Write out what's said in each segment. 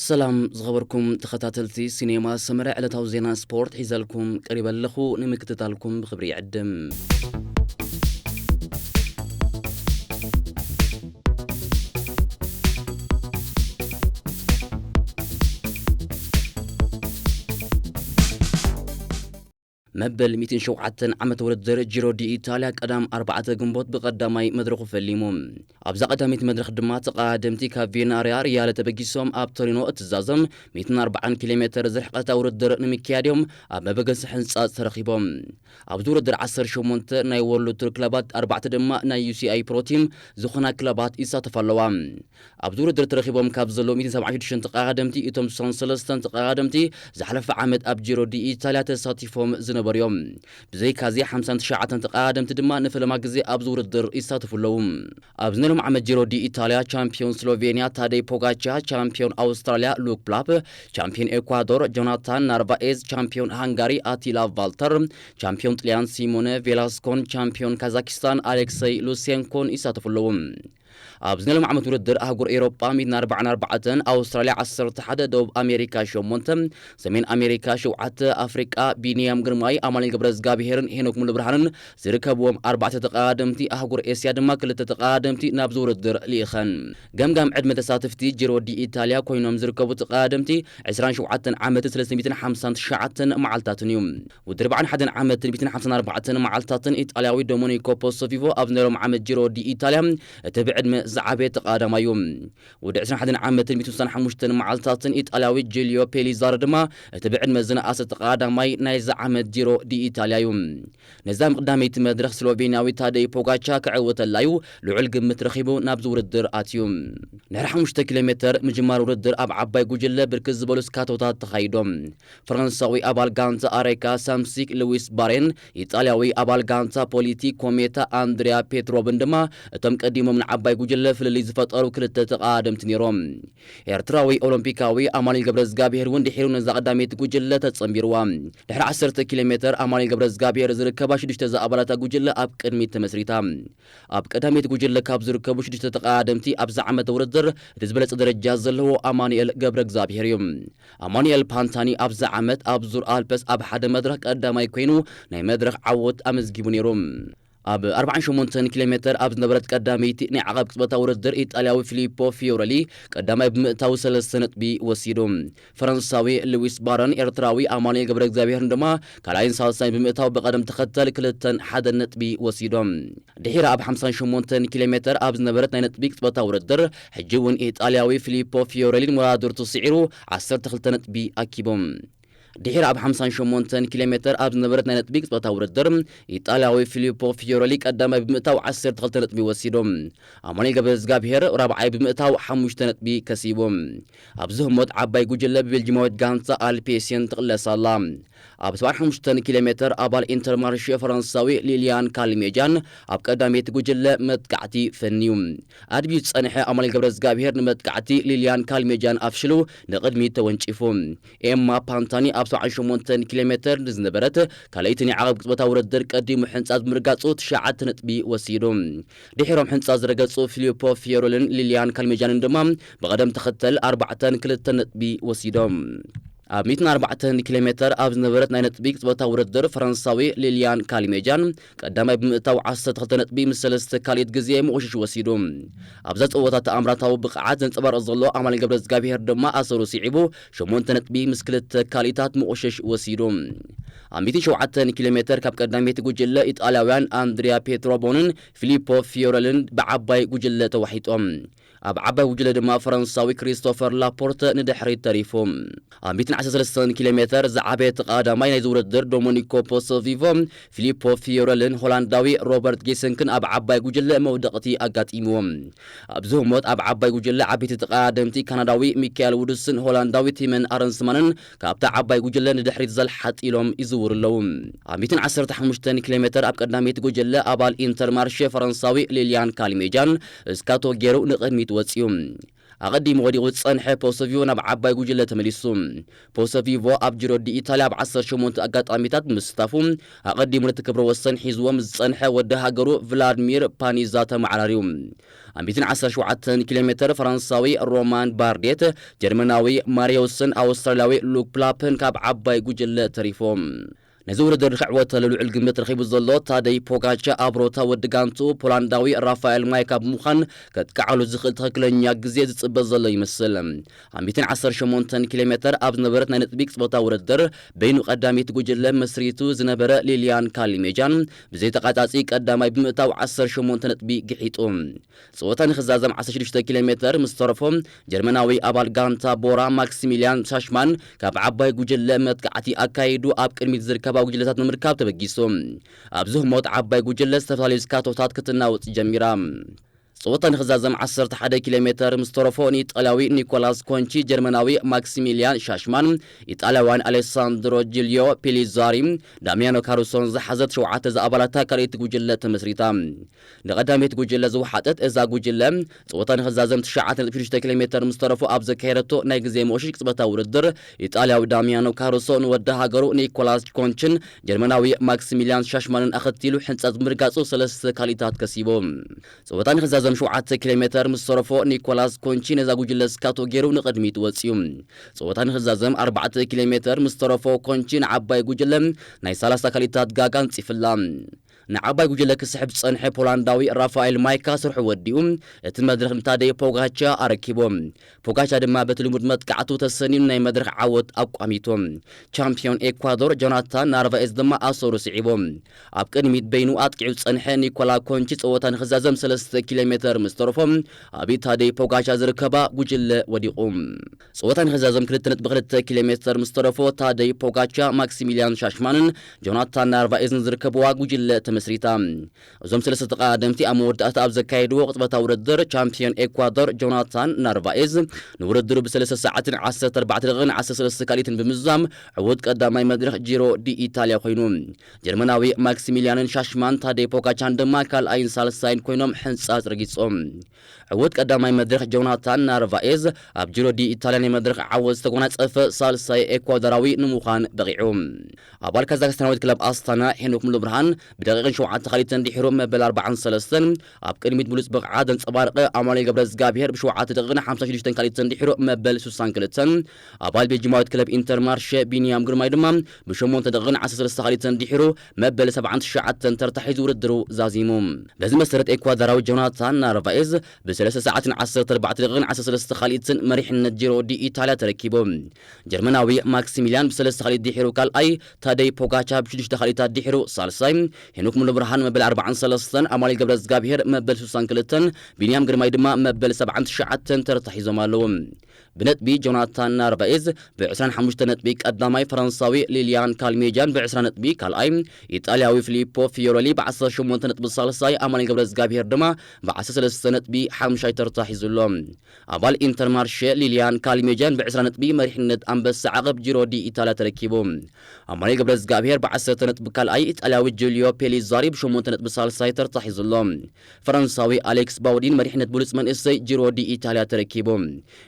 ሰላም ዝኸበርኩም ተኸታተልቲ ሲኔማ ሰመረ፣ ዕለታዊ ዜና ስፖርት ሒዘልኩም ቀሪበ ኣለኹ። ንምክትታልኩም ብኽብሪ ይዕድም። መበል ሚእትን ሸውዓተን ዓመት ውድድር ጂሮ ዲ ኢታልያ ቀዳም ኣርባዕተ ግንቦት ብቐዳማይ መድረኹ ፈሊሙ። ኣብዛ ቀዳመይቲ መድረኽ ድማ ተቐዳደምቲ ካብ ቪየና ሪያ ሪያለ ተበጊሶም ኣብ ቶሪኖ እትዛዘም ሚእትን ኣርባዓን ኪሎ ሜተር ዝርሕቐታ ውድድር ንምክያድ እዮም ኣብ መበገሲ ሕንጻጽ ተረኺቦም። ኣብዚ ውድድር ዓሰርተ ሸሞንተ ናይ ወርልድ ቱር ክለባት፣ ኣርባዕተ ድማ ናይ ዩ ሲ ኣይ ፕሮ ቲም ዝኾና ክለባት ይሳተፋ ኣለዋ። ኣብዚ ውድድር ተረኺቦም ካብ ዘለዉ ሚእትን ሰብዓን ሽዱሽተን ተቐዳደምቲ፣ እቶም ዝሳኑ ሰለስተን ተቐዳደምቲ ዝሓለፈ ዓመት ኣብ ጂሮ ዲ ኢታልያ ተሳቲፎም ዝነበሩ እዮም። ብዘይካዚ ሓምሳን ትሽዓተን ተቐዳደምቲ ድማ ንፈለማ ግዜ ኣብዚ ውድድር ይሳተፉ ኣለዉ። ኣብዚ ናይ ሎም ዓመት ጂሮ ዲ ኢታልያ ቻምፒዮን ስሎቬንያ ታደይ ፖጋቻ፣ ቻምፒዮን ኣውስትራልያ ሉክ ፕላፕ፣ ቻምፒዮን ኤኳዶር ጆናታን ናርቫኤዝ፣ ቻምፒዮን ሃንጋሪ ኣቲላ ቫልተር፣ ቻምፒዮን ጥልያን ሲሞነ ቬላስኮን ቻምፒዮን ካዛኪስታን ኣሌክሰይ ሉሴንኮን ይሳተፉ ኣለዉ። ኣብዚ ናይ ሎም ዓመት ውድድር ኣህጉር ኤሮጳ ሚእትን ኣርባዓን ኣርባዕተን፣ ኣውስትራልያ ዓሰርተ ሓደ፣ ደቡብ ኣሜሪካ ሸሞንተ፣ ሰሜን ኣሜሪካ ሸውዓተ፣ ኣፍሪቃ ቢንያም ግርማይ፣ ኣማኑኤል ገብረዝጋብሄርን ሄኖክ ሙሉብርሃንን ዝርከብዎም ኣርባዕተ ተቐዳደምቲ፣ ኣህጉር ኤስያ ድማ ክልተ ተቐዳደምቲ ናብዚ ውድድር ልኢኸን። ገምጋም ዕድመ ተሳተፍቲ ጂሮ ዲ ኢታልያ ኮይኖም ዝርከቡ ተቐዳደምቲ ዕስራን ሸውዓተን ዓመትን ሰለስተ ሚእትን ሓምሳን ትሽዓተን መዓልታትን እዩ። ወዲ ኣርባዓን ሓደን ዓመትን ሚእትን ሓምሳን ኣርባዕተን መዓልታትን ኢጣልያዊ ዶሞኒኮ ፖሶቪቮ ኣብ ናይ ሎም ዓመት ጂሮ ዲ ኢታልያ እቲ ብዕድመ ዝዓበየ ተቐዳዳማይ እዩ። ወዲ ዕስራን ሓደን ዓመትን ሚእትን ስሳን ሓሙሽተን መዓልታትን ኢጣልያዊ ጁልዮ ፔሊዛሮ ድማ እቲ ብዕድመ ዝነኣሰ ተቐዳዳማይ ናይዚ ዓመት ጂሮ ዲ ኢታልያ እዩ። ነዛ መቕዳመይቲ መድረኽ ስሎቬንያዊ ታደይ ፖጋቻ ክዕወተላ እዩ ልዑል ግምት ረኺቡ ናብዚ ውድድር ኣትዩ። ድሕሪ ሓሙሽተ ኪሎ ሜተር ምጅማር ውድድር ኣብ ዓባይ ጉጅለ ብርክት ዝበሉ ስካቶታት ተኻይዶም። ፈረንሳዊ ኣባል ጋንታ ኣሬካ ሳምሲክ ሉዊስ ባሬን፣ ኢጣልያዊ ኣባል ጋንታ ፖሊቲ ኮሜታ ኣንድሪያ ፔትሮቭን ድማ እቶም ቀዲሞም ንዓባይ ጉጅለ ፍልልይ ዝፈጠሩ ክልተ ተቐዳደምቲ ነይሮም። ኤርትራዊ ኦሎምፒካዊ ኣማኑኤል ገብረዝጋብሄር እውን ድሒሩ ነዛ ቀዳመይቲ ጉጅለ ተጸንቢርዋ። ድሕሪ ዓሰርተ ኪሎ ሜተር ኣማኑኤል ገብረዝጋብሄር ዝርከባ ሽዱሽተ ዝኣባላታ ጉጅለ ኣብ ቅድሚት ተመስሪታ። ኣብ ቀዳመይቲ ጉጅለ ካብ ዝርከቡ ሽዱሽተ ተቐዳደምቲ ኣብዚ ዓመት ውድድር እቲ ዝበለጸ ደረጃ ዘለዎ ኣማኑኤል ገብረእግዚኣብሄር እዩ። ኣማኑኤል ፓንታኒ ኣብዚ ዓመት ኣብ ዙር ኣልፐስ ኣብ ሓደ መድረኽ ቀዳማይ ኮይኑ ናይ መድረኽ ዓወት ኣመዝጊቡ ነይሩ። ኣብ ኣርባዓን ሸሞንተን ኪሎ ሜተር ኣብ ዝነበረት ቀዳመይቲ ናይ ዓቐብ ቅጽበታዊ ውድድር ኢጣልያዊ ፊሊፖ ፊዮረሊ ቀዳማይ ብምእታው ሰለስተ ነጥቢ ወሲዱ። ፈረንሳዊ ሉዊስ ባረን ኤርትራዊ ኣማኑኤል ገብረእግዚኣብሄርን ድማ ካልኣይን ሳልሳይን ብምእታው ብቐደም ተኸተል ክልተን ሓደን ነጥቢ ወሲዶም። ድሒራ ኣብ ሓምሳን ሸሞንተን ኪሎ ሜተር ኣብ ዝነበረት ናይ ነጥቢ ቅጽበታዊ ውድድር፣ ሕጂ እውን ኢጣልያዊ ፊሊፖ ፊዮረሊን መወዳድርቱ ስዒሩ ዓሰርተ ክልተ ነጥቢ ኣኪቦም። ድሒራ ኣብ ሓምሳን ሸሞንተን ኪሎ ሜተር ኣብ ዝነበረት ናይ ነጥቢ ቅጽበታዊ ውድድር፣ ኢጣልያዊ ፊሊፖ ፊዮረሊ ቀዳማይ ብምእታው ዓሰርተ ክልተ ነጥቢ ወሲዱ። ኣማኑኤል ገብረእግዚኣብሄር ራብዓይ ብምእታው ሓሙሽተ ነጥቢ ከሲቡ። ኣብዚ ህሞት ዓባይ ጉጅለ ብቤልጂማዊት ጋንታ ኣልፔሲየን ትቕለስ ኣላ። ኣብ ሰብዓን ሓሙሽተን ኪሎ ሜተር ኣባል ኢንተርማርሼ ፈረንሳዊ ሊልያን ካልሜጃን ኣብ ቀዳመይቲ ጉጅለ መጥቃዕቲ ፈንዩ። ኣድብዩ ዝጸንሐ ኣማኑኤል ገብረእግዚኣብሄር ንመጥቃዕቲ ሊልያን ካልሜጃን ኣፍሽሉ ንቕድሚት ተወንጪፉ። ኤማ ፓንታኒ ኣብ ሰብዓን ሸሞንተን ኪሎ ሜተር ንዝነበረት ካልኣይቲ ናይ ዓቐብ ቅጽበታዊ ውድድር ቀዲሙ ሕንጻጽ ብምርጋጹ ትሽዓተ ነጥቢ ወሲዱ። ድሒሮም ሕንጻጽ ዝረገጹ ፊሊፖ ፊዮረልን ሊልያን ካልሜጃንን ድማ ብቐደም ተኸተል ኣርባዕተን ክልተን ነጥቢ ወሲዶም። ኣብ ሚእትን ኣርባዕተን ኪሎ ሜተር ኣብ ዝነበረት ናይ ነጥቢ ቅጽበታዊ ውድድር፣ ፈረንሳዊ ሊልያን ካልሜጃን ቀዳማይ ብምእታው ዓሰርተ ክልተ ነጥቢ ምስ ሰለስተ ካልኢት ግዜ ምቑሽሽ ወሲዱ። ኣብዛ ጸወታ ተኣምራታዊ ብቕዓት ዘንጸባርቕ ዘሎ ኣማኑኤል ገብረእግዚኣብሄር ድማ ኣሰሩ ስዒቡ ሸሞንተ ነጥቢ ምስ ክልተ ካልኢታት ምቑሽሽ ወሲዱ። ኣብ ሚእትን ሸውዓተን ኪሎ ሜተር ካብ ቀዳመይቲ ጉጅለ ኢጣልያውያን ኣንድሪያ ፔትሮቦንን ፊሊፖ ፊዮረልን ብዓባይ ጉጅለ ተዋሒጦም። ኣብ ዓባይ ጉጅለ ድማ ፈረንሳዊ ክሪስቶፈር ላፖርተ ንድሕሪት ተሪፉ። ኣብ ሚእትን ዓሰርተ ሰለስተን ኪሎ ሜተር ዝዓበየ ተቐዳዳማይ ናይዚ ውድድር ዶሞኒኮ ፖሶቪቮ፣ ፊሊፖ ፊዮረልን ሆላንዳዊ ሮበርት ጌሰንክን ኣብ ዓባይ ጉጅለ መውደቕቲ ኣጋጢምዎም። ኣብዚ ህሞት ኣብ ዓባይ ጉጅለ ዓበይቲ ተቐዳደምቲ ካናዳዊ ሚካኤል ውድስን ሆላንዳዊ ቲመን ኣረንስማንን ካብታ ዓባይ ጉጅለ ንድሕሪት ዘልሓጥ ኢሎም ይዝውሩ ኣለዉ። ኣብ ሚእትን ዓሰርተ ሓሙሽተን ኪሎ ሜተር ኣብ ቀዳመይቲ ጉጅለ ኣባል ኢንተርማርሼ ፈረንሳዊ ሊልያን ካልሜጃን እስካቶ ገይሩ ንቕድሚት ወጺኡ። ኣቐዲሙ ወዲቑ ዝጸንሐ ፖሶቪቮ ናብ ዓባይ ጉጅለ ተመሊሱ። ፖሶቪቮ ኣብ ጂሮ ዲ ኢታልያ ኣብ ዓሰርተ ሸሞንተ ኣጋጣሚታት ብምስታፉ፣ ኣቐዲሙ ነቲ ክብረ ወሰን ሒዝዎ ምስ ዝጸንሐ ወዲ ሃገሩ ቭላድሚር ፓኒዛ ተመዓራርዩ። ኣብ ሚእትን ዓሰርተ ሸውዓተን ኪሎ ሜተር ፈረንሳዊ ሮማን ባርዴት፣ ጀርመናዊ ማሪዮስን ኣውስትራልያዊ ሉክ ፕላፕን ካብ ዓባይ ጉጅለ ተሪፎም። ነዚ ውድድር ክዕወተሉ ልዑል ግምት ረኺቡ ዘሎ ታደይ ፖጋቻ ኣብ ሮታ ወዲ ጋንቱ ፖላንዳዊ ራፋኤል ማይካ ብምዃን ከጥቅዓሉ ዝኽእል ትኽክለኛ ግዜ ዝጽበ ዘሎ ይመስል። ኣብ ሚእትን ዓሰርተ ሸሞንተን ኪሎ ሜተር ኣብ ዝነበረት ናይ ነጥቢ ቅጽበታዊ ውድድር በይኑ ቀዳሚት ጉጅለ መስሪቱ ዝነበረ ሊልያን ካሊሜጃን ብዘይተቓጻጺ ቀዳማይ ብምእታው ዓሰርተ ሸሞንተ ነጥቢ ግሒጡ። ጸወታ ንኽዛዘም ዓሰርተ ሽዱሽተ ኪሎ ሜተር ምስ ተረፎ፣ ጀርመናዊ ኣባል ጋንታ ቦራ ማክሲሚልያን ሻሽማን ካብ ዓባይ ጉጅለ መጥቃዕቲ ኣካይዱ ኣብ ቅድሚት ዝርከባ ጉጅለታት ንምርካብ ተበጊሱ። ኣብዚ ህሞት ዓባይ ጉጅለ ዝተፈላለዩ ስካቶታት ክትናወጽ ጀሚራ። ጸወታ ንኽዛዘም ዓሰርተ ሓደ ኪሎ ሜተር ምስ ተረፎ ንኢጣልያዊ ኒኮላስ ኮንቺ፣ ጀርመናዊ ማክሲሚልያን ሻሽማን፣ ኢጣልያውያን ኣሌሳንድሮ ጂልዮ ፒሊዛሪ፣ ዳሚያኖ ካሩሶን ዝሓዘት ሸውዓተ ዝኣባላታ ካልኣይቲ ጉጅለ ተመስሪታ። ንቐዳመይቲ ጉጅለ ዝወሓጠት እዛ ጉጅለ፣ ጸወታ ንኽዛዘም ትሽዓተ ነጥቢ ሽዱሽተ ኪሎ ሜተር ምስ ተረፎ ኣብ ዘካየደቶ ናይ ግዜ መቑሽሽ ቅጽበታዊ ውድድር፣ ኢጣልያዊ ዳሚያኖ ካሩሶ ንወዲ ሃገሩ ኒኮላስ ኮንችን ጀርመናዊ ማክሲሚልያን ሻሽማንን ኣኸቲሉ ሕንጻጽ ብምርጋጹ ሰለስተ ካልኢታት ከሲቡ። ጸወታ ንኽዛዘም ሸውዓተ ኪሎ ሜተር ምስ ተረፎ ኒኮላስ ኮንቺ ነዛ ጉጅለ ስካቶ ገይሩ ንቕድሚት ወጺኡ። ጸወታ ንኽዛዘም ኣርባዕተ ኪሎ ሜተር ምስ ተረፎ ኮንቺ ንዓባይ ጉጅለ ናይ ሰላሳ ካልኢታት ጋጋ ኣንጺፍላ። ንዓባይ ጉጅለ ክስሕብ ዝጸንሐ ፖላንዳዊ ራፋኤል ማይካ ስርሑ ወዲኡ፣ እቲ መድረኽ ንታደይ ፖጋቻ ኣረኪቦ። ፖጋቻ ድማ በቲ ልሙድ መጥቃዕቱ ተሰኒኑ ናይ መድረኽ ዓወት ኣቋሚቱ። ቻምፒዮን ኤኳዶር ጆናታን ናርቫኤዝ ድማ ኣሰሩ ስዒቡ። ኣብ ቅድሚት በይኑ ኣጥቂዑ ዝጸንሐ ኒኮላ ኮንቺ ጸወታ ንኽዛዘም ሰለስተ ኪሎ ሜተር ምስ ተረፎ፣ ኣብ ታደይ ፖጋቻ ዝርከባ ጉጅለ ወዲቑ። ጸወታ ንኽዛዘም ክልተ ነጥቢ ክልተ ኪሎ ሜተር ምስ ተረፎ፣ ታደይ ፖጋቻ፣ ማክሲሚልያን ሻሽማንን ጆናታን ናርቫኤዝን ዝርከብዋ ጉጅለ ተመስሪታ። እዞም ሰለስተ ተቐዳደምቲ ኣብ መወዳእታ ኣብ ዘካየድዎ ቅጽበታዊ ውድድር፣ ቻምፒዮን ኤኳዶር ጆናታን ናርቫኤዝ ንውድድሩ ብሰለስተ ሰዓትን ዓሰርተ ኣርባዕተ ደቂቕን ዓሰርተ ሰለስተ ካልኢትን ብምዝዛም ዕዉት ቀዳማይ መድረኽ ጂሮ ዲ ኢታልያ ኮይኑ። ጀርመናዊ ማክሲሚልያንን ሻሽማን ታደይ ፖጋቻን ድማ ካልኣይን ሳልሳይን ኮይኖም ሕንጻጽ ረጊጾም። ዕዉት ቀዳማይ መድረኽ ጆናታን ናርቫኤዝ ኣብ ጂሮ ዲ ኢታልያ ናይ መድረኽ ዓወት ዝተጎናጸፈ ሳልሳይ ኤኳዶራዊ ንምዃን በቒዑ። ኣባል ካዛክስታናዊት ክለብ ኣስታና ሄኖክ ሙሉብርሃን ብደቂቕን ሸውዓተ ካልኢትን ድሒሩ መበል ኣርባዓን ሰለስተን፣ ኣብ ቅድሚት ብሉጽ ብቕዓት ዘንጸባረቐ ኣማኑኤል ገብረ እግዚኣብሔር ብሸውዓተ ደቂቕን ሓምሳ ሽዱሽተን ካልኢትን ድሒሩ መበል ሱሳን ክልተን፣ ኣባል ቤልጂማዊት ክለብ ኢንተርማርሸ ቢንያም ግርማይ ድማ ብሸሞንተ ደቂቕን ዓሰርተ ሰለስተ ካልኢትን ድሒሩ መበል ሰብዓን ትሽዓተን ተርታ ሒዙ ውድድሩ ዛዚሙ። በዚ መሰረት ኤኳዶራዊ ጆናታን ናርቫኤዝ ብሰለስተ ሰዓትን ዓሰርተ ኣርባዕተ ደቂቕን ዓሰርተ ሰለስተ ካልኢትን መሪሕነት ጂሮ ዲ ኢታልያ ተረኪቡ። ጀርመናዊ ማክሲሚልያን ብሰለስተ ካልኢት ድሒሩ ካልኣይ፣ ታደይ ፖጋቻ ብሽዱሽተ ካልኢታት ድሒሩ ሳልሳይ፣ ሄኖክ ሙሉብርሃን መበል ኣርባዓን ሰለስተን፣ ኣማኑኤል ገብረ እግዚኣብሔር መበል ሱሳን ክልተን፣ ቢንያም ግርማይ ድማ መበል ሰብዓን ትሽዓተን ተርታ ሒዞም ኣለዉ። ብነጥቢ ጆናታን ናርቫኤዝ ብ ዕስራን ሓሙሽተ ነጥቢ ቀዳማይ፣ ፈረንሳዊ ሊልያን ካልሜጃን ብ ዕስራ ነጥቢ ካልኣይ፣ ኢጣልያዊ ፊሊፖ ፊዮረሊ ብ ዓሰርተ ሸሞንተ ነጥቢ ሳልሳይ፣ ኣማኑኤል ገብረ እግዚኣብሔር ድማ ብ ዓሰርተ ሰለስተ ነጥቢ ሓምሻይ ተርታ ሒዙ ኣሎ። ኣባል ኢንተርማርሼ ሊልያን ካልሜጃን ብ ዕስራ ነጥቢ መሪሕነት ኣንበሳ ዓቐብ ጂሮ ዲ ኢታልያ ተረኪቡ። ኣማኑኤል ገብረ እግዚኣብሔር ብ ዓሰርተ ነጥቢ ካልኣይ፣ ኢጣልያዊ ጁልዮ ፔሊዛሪ ብ ሸሞንተ ነጥቢ ሳልሳይ ተርታ ሒዙ ኣሎ። ፈረንሳዊ ኣሌክስ ባውዲን መሪሕነት ብሉጽ መንእሰይ ጂሮ ዲ ኢታልያ ተረኪቡ።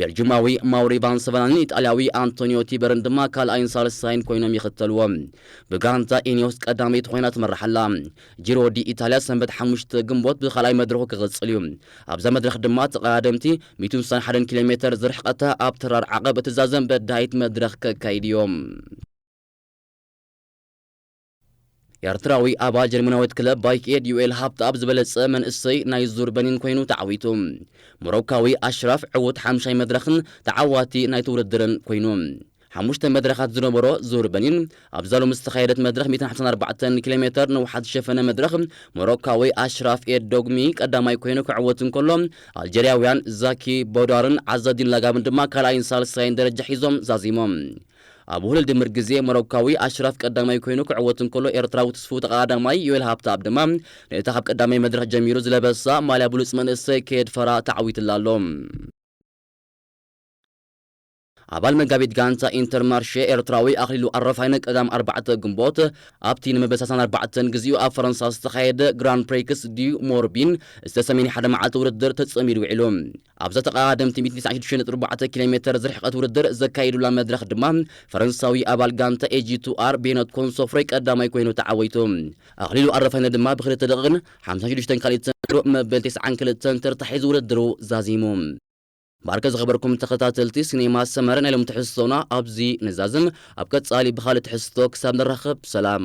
ቤልጁማዊ ማውሪ ቫን ሰቨናንን ኢጣልያዊ ኣንቶኒዮ ቲበርን ድማ ካልኣይን ሳልሳይን ኮይኖም ይኽተልዎ። ብጋንታ ኢኒዮስ ቀዳመይቲ ኮይና ትመርሕ ኣላ። ጂሮ ዲ ኢታልያ ሰንበት ሓሙሽተ ግንቦት ብኻልኣይ መድረኹ ክቕጽል እዩ። ኣብዛ መድረኽ ድማ ተቐዳደምቲ ሚእትን ስሳን ሓደን ኪሎ ሜተር ዝርሕቐታ ኣብ ተራር ዓቐብ እትዛዘም በዳሂት መድረኽ ከካይድ እዮም። ኤርትራዊ ኣባል ጀርመናዊት ክለብ ባይክ ኤድ ዩኤል ሃብተኣብ ዝበለጸ መንእሰይ ናይ ዙር በኒን ኮይኑ ተዓዊቱ። ሞሮካዊ ኣሽራፍ ዕዉት ሓምሻይ መድረኽን ተዓዋቲ ናይቲ ውድድርን ኮይኑ። ሓሙሽተ መድረኻት ዝነበሮ ዙር በኒን ኣብዛ ሎሚ ዝተኻየደት መድረኽ ሚእትን ሓምሳን ኣርባዕተን ኪሎ ሜተር ንውሓት ዝሸፈነ መድረኽ ሞሮካዊ ኣሽራፍ ኤድ ዶግሚ ቀዳማይ ኮይኑ ክዕወት እንከሎ፣ ኣልጀርያውያን ዛኪ ቦዳርን ዓዛዲን ላጋብን ድማ ካልኣይን ሳልሳይን ደረጃ ሒዞም ዛዚሞም። ኣብ ውህሉል ድምር ግዜ ሞሮካዊ ኣሽራፍ ቀዳማይ ኮይኑ ክዕወት እንከሎ፣ ኤርትራዊ ትስፉው ተቐዳዳማይ ዮኤል ሃብተኣብ ድማ ነታ ካብ ቀዳማይ መድረኽ ጀሚሩ ዝለበሳ ማልያ ብሉጽ መንእሰይ ከየድፈራ ተዓዊትላ ኣሎ። ኣባል መጋቢት ጋንታ ኢንተርማርሼ ኤርትራዊ ኣኽሊሉ ኣረፋይነ ቀዳም ኣርባዕተ ግንቦት ኣብቲ ንመበል ሰላሳን ኣርባዕተን ግዜኡ ኣብ ፈረንሳ ዝተኻየደ ግራንድ ፕሪክስ ዲዩ ሞርቢን ዝተሰመየ ሓደ መዓልቲ ውድድር ተጸሚዱ ውዒሉ። ኣብዛ ተቐዳደምቲ ሚእትን ተስዓን ሽዱሽተን ነጥቢ ኣርባዕተ ኪሎ ሜተር ዝርሕቐት ውድድር ዘካየዱላ መድረኽ ድማ ፈረንሳዊ ኣባል ጋንታ ኤጂ ቱ ኣር ቤኖት ኮንሶፍሬ ቀዳማይ ኮይኑ ተዓወቱ። ኣኽሊሉ ኣረፋይነ ድማ ብክልተ ደቂቕን ሓምሳን ሽዱሽተን ካልኢት ሰንደሮ መበል ተስዓን ክልተን ተርታ ሒዙ ውድድሩ ዛዚሙ። ባርከ ዝኸበርኩም ተኸታተልቲ ሲኔማ ሰመረ ናይ ሎም ትሕዝቶና ኣብዚ ንዛዝም። ኣብ ቀጻሊ ብኻልእ ትሕዝቶ ክሳብ ንራኸብ ሰላም።